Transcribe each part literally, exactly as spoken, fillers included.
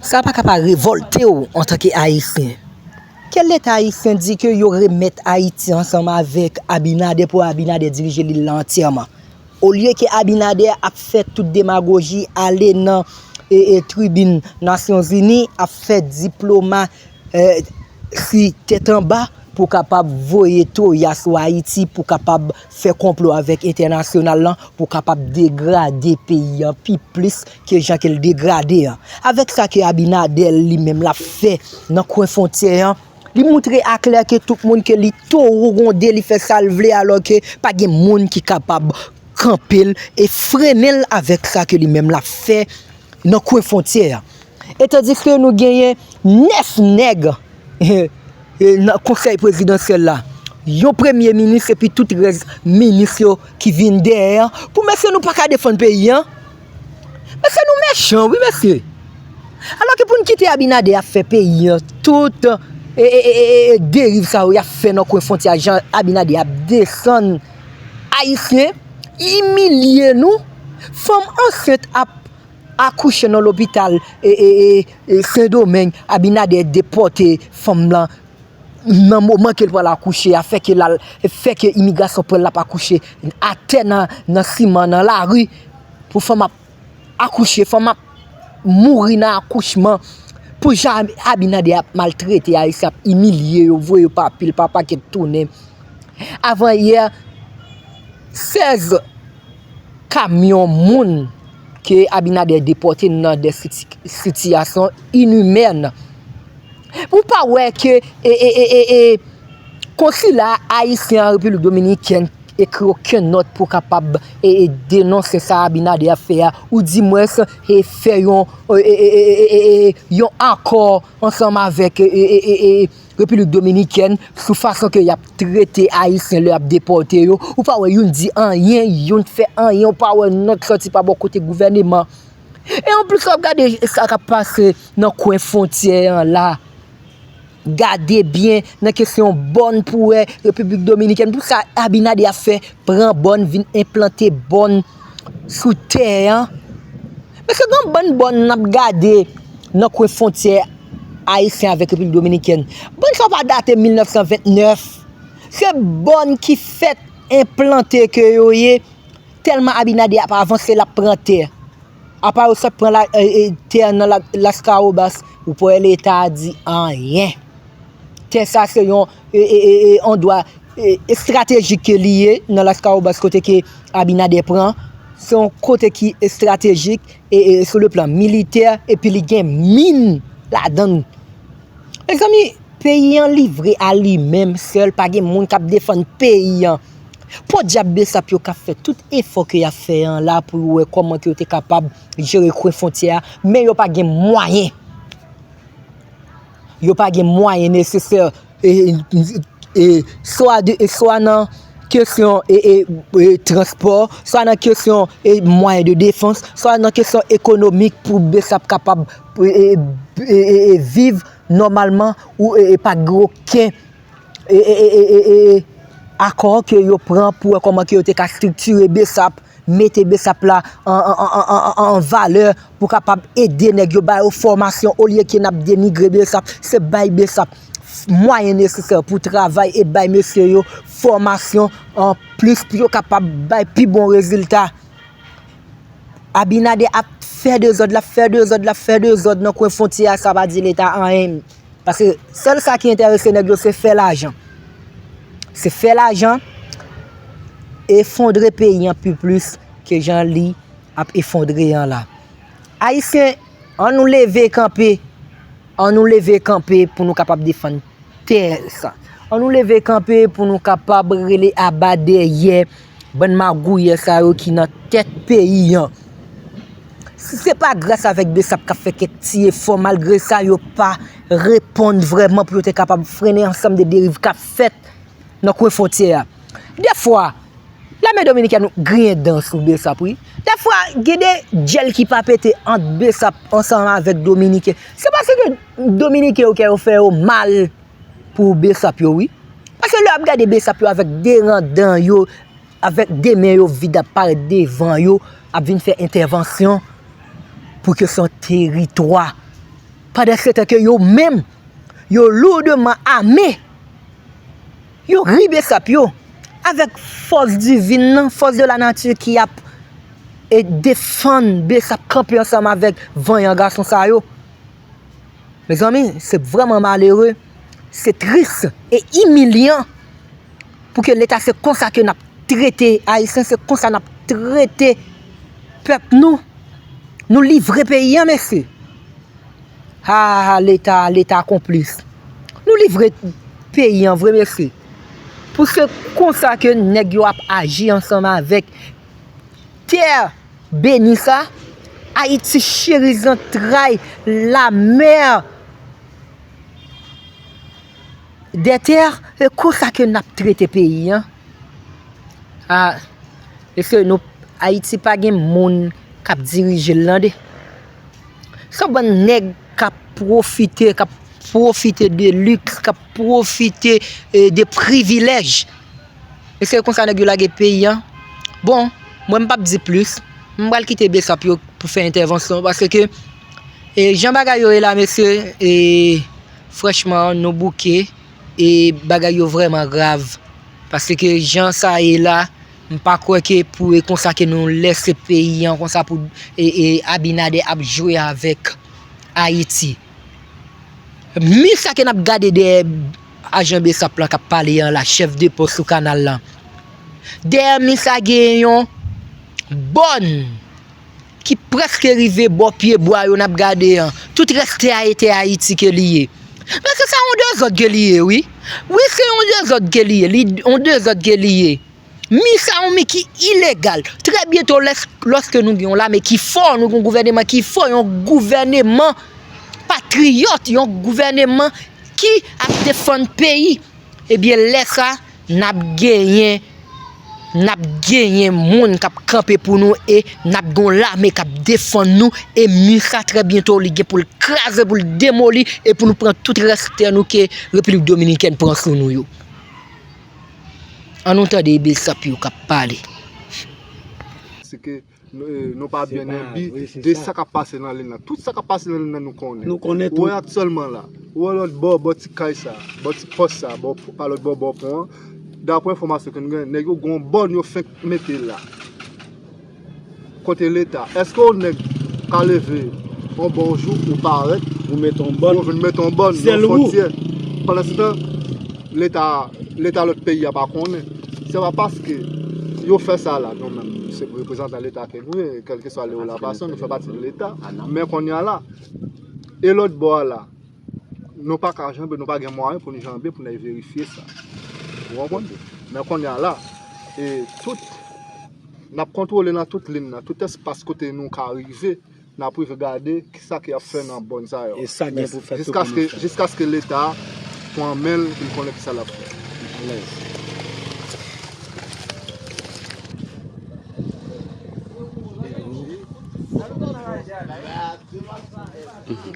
Sa pa ka pa revòlte w antanke Ayisyen. Kèl Leta ayisyen di ke yo remèt Ayiti ansanm avèk Abinader pou Abinader dirije lil la antyèman? Olye ke Abinader ap fè tout demagoji, ale nan e, e, tribin Nasyonzini, ap fè diploma e, si tèt anba pou kapab voye toya sou Ayiti, pou kapab fè konplo avèk entènasyonal lan, pou kapab degrade peyi an pi plis ke jan ke l degrade an. Avèk sa ke Abinader li menm l ap fè nan kwen fwontyè an, li moutre aklè ke tout moun ke li towo gwonde, li fè sa l vle, alò ke pa gen moun ki kapab kanpe l e frennen l avèk sa ke li menm l ap fè nan kwen fwontyè a. E tandiske nou genyen nèf nèg e, e, nan konsèy prezidansyèl la, yon premye minis epi tout rès minis yo ki vin dèyè an, pou mesye nou pa ka defann peyi an. Mesye nou mechan wi mesye. Alò ke pou n kite Abinader ap fè peyi an tout e, e, e, e, e deriv sa yo y ap fè nan kwen fwontyè a, jan Abinader ap desann Ayisyen, imilye nou, fanm ansent ap akouche nan lopital e, e, e, e Sendomeng, Abinader depòte fanm lan nan moman ke l pral akouche a, fè ke l al, fè ke imigrasyon pran l, l ap akouche atè nan, nan siman, nan lari, pou fanm ap akouche, fanm ap mouri nan akouchman, pou jan Abinader ap maltrete Ayisyen, ap imilye yo, voye yo pa pil, pa pakèt tounen. Avan yè, sèz kamyon moun ke Abinader depòte nan de siti-, sitiyasyon inimèn. Ou pa wè ke e, e, e, e, e, konsila ayisyen an Repiblik Dominikèn ekri okenn nòt pou kapab e, e, denonse sa Abinader ap fè a, ou dimwens e, fè yon e, e, e, e, e, e, yon akò ansanm avèk e, e, e, e, Repiblik Dominikèn sou fason ke y ap trete Ayisyen lè y ap depòte yo. Ou pa wè youn di anyen, youn fè anyen, ou pa wè nòt sòti pa bò kote gouvèneman. E anplis, w ap gade sa k ap pase nan kwen fwontyè an la. Gade byen nan kesyon bòn pou wè Repiblik Dominikèn. Pou sa Abinader ap fè, pran bòn, vin enplante bòn sou tè an. Mesye, gen yon bann bòn n ap gade nan kwen fwontyè ayisyen avèk Repiblik Dominikèn. Bòn sa yo pa date mil nèf san vennèf. Se bòn ki fèk enplante ke yo ye, tèlman Abinader ap avanse, l ap pran tè. Apa yo sot pran la, e, e, tè nan la, Laskawobas, ou pa wè Leta a di anyen. Tè sa se yon e, e, e, e, andwa e, estratejik ke li ye nan Laskawobas, kote ke Abinader pran. Se yon kote ki estratejik e, e, sou le plan militè, epi li gen min ladan l. Mezanmi, peyi an livre a li menm sèl, pa gen moun k ap defann peyi an. Podyab Besap yo k ap fè tout efò ke y ap fè an la pou yo wè kòman ke yo te kapab jere kwen fwontyè a, men yo pa gen mwayen. Yo pa gen mwayen nesesè, e, e, e, swa de, e, swa nan kesyon e, e, e, transpò, swa nan kesyon e, mwayen de defans, swa nan kesyon ekonomik pou Besap kapab e, e, e, e, e, viv nòmalman, ou e, e, pa gen okenn e, e, e, e, e, e, akò ke yo pran pou wè kòman ke yo te ka estriktire Besap, mete Besap la an, an, an, an, an, an valè pou kapab ede nèg yo, ba yo fòmasyon, olye ke n ap denigre Besap, se bay Besap mwayen nesesè pou travay e bay mesye yo fòmasyon an plis pou yo kapab bay pi bon rezilta. Abinader ap fè dezòd, l ap fè dezòd, l ap fè dezòd nan kwen fwontyè a, sa pa di Leta anyen. Paske sèl sa ki enterese nèg yo, se fè lajan. Se fè lajan, efondre peyi an pi plis ke jan li ap efondre an la. Ayisyen, ann nou leve kanpe, ann nou leve kanpe pou nou kapab defann tè sa. Ann nou leve kanpe pou nou kapab rele aba dèyè bann magouyè sa yo ki nan tèt peyi an. Si se pa gras avèk Besap k ap fè kèk ti efò, malgre sa, yo pa reponn vrèman pou yo te kapab frennen ansanm de deriv k ap fèt nan kwen fwontyè a. Dèfwa, lame dominikèn griyen dan sou Besap, wi. Dèfwa, gen de djèl ki pa pete ant Besap ansanm avèk Dominiken. Se paske Dominiken yo kè yo fè yo mal pou Besap yo, wi. Paske lè w ap gade Besap yo avèk de ran dan yo, avèk de men yo vid ap parèt devan yo, ap vin fè entèvansyon pou kesyon teritwa. Pandan se tan ke yo menm, yo lourdman ame, yo ri Besap yo, avèk fòs divin nan, fòs de la nature ki ap, e, defann Besap, kanpe ansanm avèk vanyan gason sa yo. Mezanmi, se vrèman malere, se tris e imilyan pou ke Leta se konsa ke n ap trete Ayisyen, se konsa n ap trete pèp nou. Nou livre peyi a, mesye. Ah, Leta, Leta konplis. Nou livre peyi an vre, mesye. Pou se konsa ke nèg yo ap aji ansanm avèk tè beni sa, Ayiti cheri zantray, la mer des terres, e konsa ke n ap trete peyi an. Ah, mesye, nou, Ayiti pa gen moun k ap dirije l tande. Se yon bann nèg k ap pwofite, k ap pwofite de liks, k ap pwofite, eh, de privilèj. E se konsa nèg yo lage peyi an. Bon, mwen m p ap di plis. M pral kite Besap yo pou fè entèvansyon paske, eh, jan bagay yo ye la, mesye, eh, franchman, nou bouke e bagay yo vrèman grav. Paske jan sa ye la, m pa kwè ke pou e konsa ke nou lèse peyi an konsa pou, e, e, Abinader ap jwe avèk Ayiti. Mi sa ke n ap gade dèyè ajan Besap lan k ap pale an la, chèf de pòs sou kanal lan. Dèyè mi sa gen yon bòn ki prèske rive bò pye bwa yo n ap gade an. Tout rès tè a e tè Ayiti ke li ye. Men se sa yon dezòd ke li ye, wi. Wi, se yon dezòd ke li ye. Li, yon dezòd ke li ye. Mi sa yon mi ki ilegal. Trè byento, lès-, lòske nou gen yon lame ki fò, nou gen yon gouvèneman ki fò, yon gouvèneman patriyòt, yon gouvèneman ki ap defann peyi, ebyen, lè sa, n ap genyen, n ap genyen moun k ap kanpe pou nou e n ap gen yon lame k ap defann nou e mi sa trè byento li gen pou l kraze, pou l demoli e pou nou pran tout rès tè nou ke Repiblik Dominikèn pran sou nou yo. Ann nou tande Besap yo k ap pale. Se ke nou, eh, nou pa byen enbi de sa k ap pase nan lil nan. Tout sa k ap pase nan lil nan, nou konnen. Nou konnen tout. Ou wè aktyèlman la, ou wè lòt bò, bò ti kay sa, bò ti pòs sa, bò, pa lòt bò, bò pon an. Daprè enfòmasyon ke nou gen, nèg yo gen yon bòn yo fenk mete la. Kote Leta? Èske yon nèg ka leve yon bon jou ou parèt, ou met yon bòn, ou vin met yon bòn nan fwontyè? Pandansetan, Leta, Leta lòt peyi a pa konnen. Se pa paske yo fè sa la, nou menm, se reprezantan Leta ke nou ye, kèlkeswa le ou la pasyon, nou fè pati de Leta. Men kounye a la, e lòt bò a la, nou pa ka janbe, nou pa gen mwayen pou nou janbe, pou nou al verifye sa. Ou konprann? Men kounye a la, e tout, n ap kontwole nan tout lin nan, tout espas kote nou ka rive, n ap rive gade kisa ke y ap fè nan bòn sa yo. E sa gen pou fèt tou pou nou fè. Jiskaske, jiskaske Leta pran men l, pou l konnen kisa l ap fè. Alèz.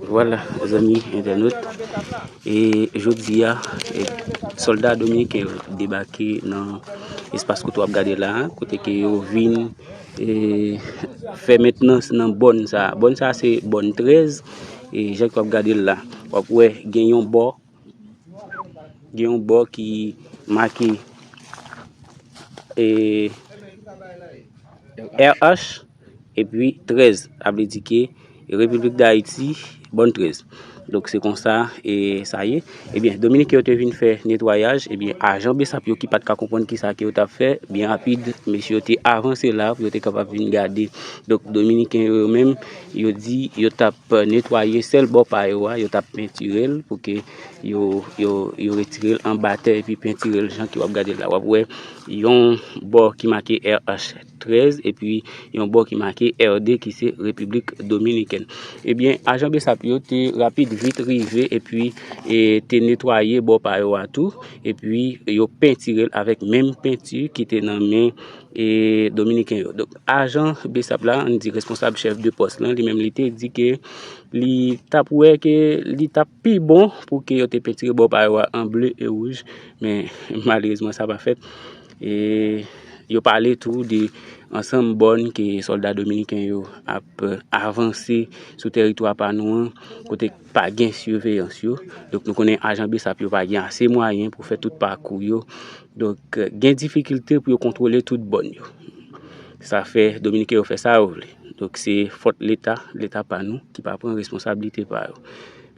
Vwala, zanmi entènot. E jodi a, e, sòlda dominiken yo debake nan espas kote w ap gade la a, kote ke yo vin, e, fè mentnans nan bòn sa a. Bòn sa a se bòn trèz, e jan ke w ap gade l la. W ap wè gen yon bò, gen yon bò ki make, e, R H, epi trèz, sa vle di ke Repiblik Dayiti, bòn trèz. Donk, se konsa, e, sa ye. Ebyen, Dominiken yo te vin fè netwayaj, ebyen, ajan Besap yo ki pa t ka konprann kisa ke yo t ap fè, byen rapid, mesye yo te avanse la pou yo te kapab vin gade. Donk, Dominiken yo, yo menm, yo di yo t ap netwaye sèl bò pa yo a, yo t ap pentire l pou ke yo, yo, yo retire l anba tè epi pentire l jan ke w ap gade l la. W ap wè yon bò ki make R H trèz, epi yon bò ki make R D ki se Repiblik Dominikèn. Ebyen, ajan Besap yo te rapid vit rive epi, e, te netwaye bò pa yo a tou, epi yo pentire l avèk menm penti ki te nan men, e, Dominiken yo. Donk, ajan Besap la, ann di responsab chèf de pòs lan, li menm li te di ke li t ap wè ke li t ap pi bon pou ke yo te pentire bò pa yo a an ble e wouj, men malerezman sa pa fèt. E yo pale tou de ansanm bòn ke sòlda dominiken yo ap avanse sou tèritwa pa nou an, kote pa gen siveyans yo. Donk, nou konnen ajan BSAP yo pa gen ase mwayen pou fè tout pakou yo. Donk, gen difikilte pou yo kontwole tout bòn yo. Sa fè dominiken yo fè sa yo vle. Donk, se fòt Leta, Leta pa nou, ki pa pran responsablite pa yo.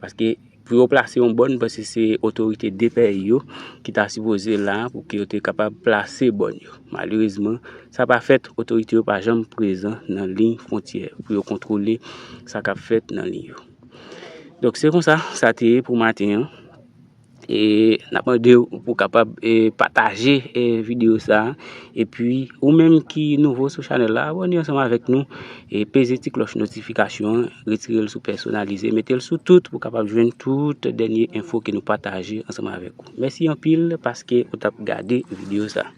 Paske pou yo plase yon bòn, paske se otorite de peyi yo ki ta sipoze la pou ke yo te kapab plase bòn yo. Malerezman, sa pa fèt, otorite yo pa janm prezan nan liy fwontyè pou yo kontwole sa k ap fèt nan liy yo. Donk, se konsa sa te ye pou maten an. E n ap mande w pou w kapab, e, pataje, e, videyo sa a. Epi, ou menm ki nouvo sou chanèl la, abòne ansanm avèk nou. E peze ti klòch notifikasyon an, retire l sou pèsonalize, mete l sou tout pou w kapab jwenn tout dènye enfo ke nou pataje ansanm avèk ou. Mèsi anpil paske ou t ap gade videyo sa a.